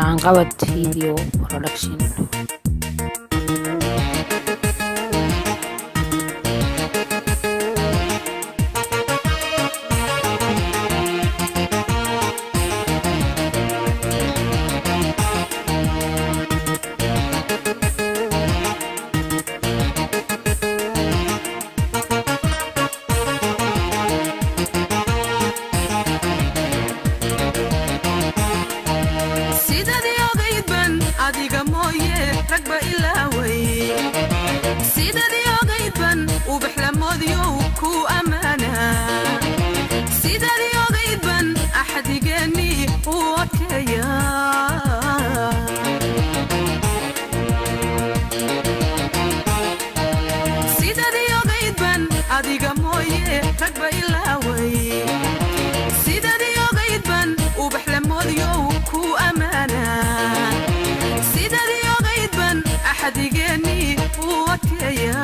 Gacanqabad Video Production. Sidadii ogaydban adiga mooye ragba ilaaway, sidadii ogaydban ubax lamoodyow ku ammaana, sidadii ogaydban axdigeennii uu adkeeya. Sidadii ogaydban adiga mooye ragba ilaaway, sidadii ogaydban ubax lamoodyow ku ammaana, sidadii ogaydban axdigeennii uu adkeeya.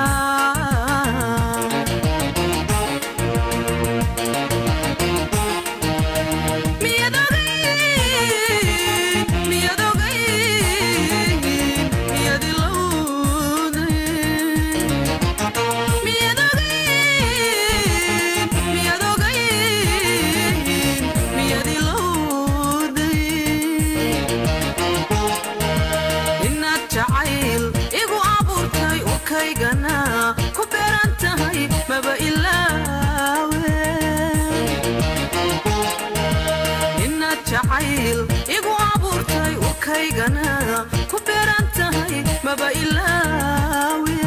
Miyad ogayd, miyad ogayd, miyad ilowday? Miyad ogayd, miyad ogayd, miyad ilowday? Inaad jacayl igu abuurtay, urkaygana ku beeran tahay, maba ilaawe. Inaad jacayl igu abuurtay, urkaygana ku beeran tahay, maba ilaawe.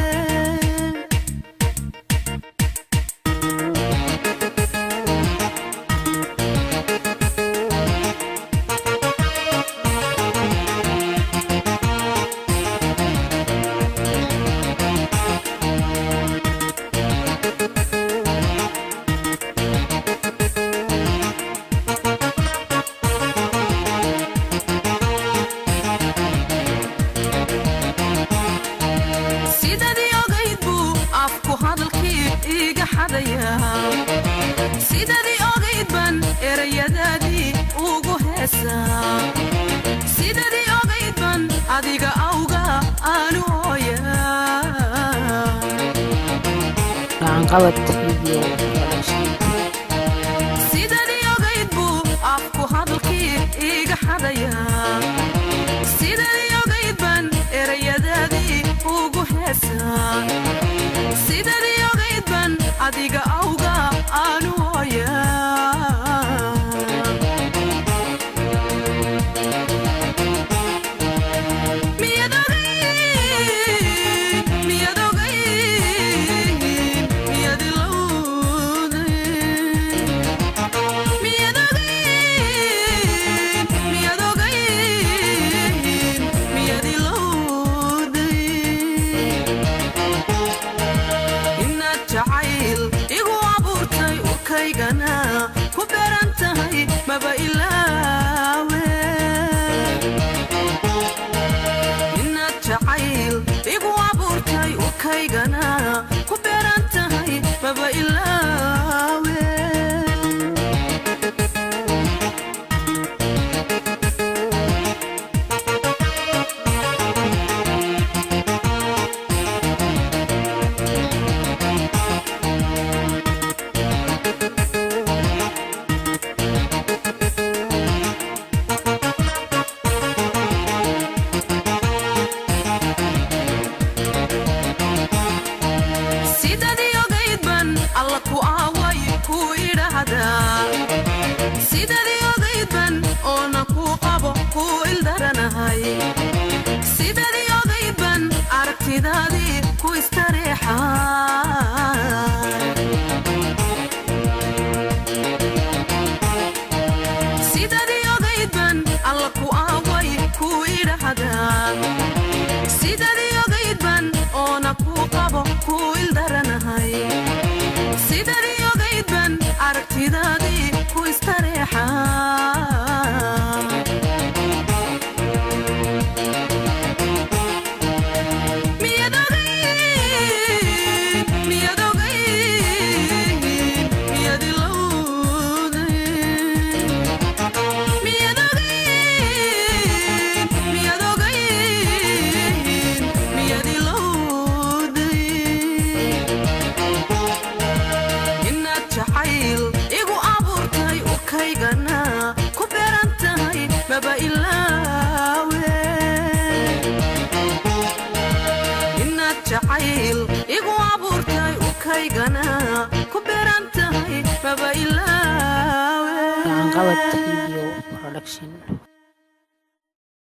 Sidadii ogayd buu afku hadalkii iiga xadayaa, sidadii ogayd ban erayadaadii ugu heesaa, sidadii ogayd ban adiga awga aanu ooyaa. Gacanqabad Video Production. Sidadii ogayd buu afku hadalkii iiga xadayaa, sidadii ogayd ban erayadaadii ugu heesaa, sidadii ogayd ban adiga awga aanu ooyaa. Miyad ogayd, miyad ogayd, miyad ilowday? Miyad ogayd, miyad ogayd, miyad ilowday? Inaad jacayl igu abuurtay, urkaygana ku beeran tahay, maba ilaawe. Inaad jacayl igu abuurtay, urkaygana ku beeran tahay, maba ilaawe. Sidadii ogayd ban alla ku aaway ku idhaahdaa, sidadii ogayd ban oona kuu qabo ku ildaranahay, sidadii ogayd ban aragtidaadii ku istareexaa. Sidadii ogayd ban alla ku aaway ku idhaahdaa, sidadii ogayd ban oona kuu qabo ku ildaranahay, sidadii ogayd ban aragtidaadii ku istareexaa. Miyad ogayd, Qalbigaygana ku beeran tahay, maba ilaawe. Gacanqabad TV.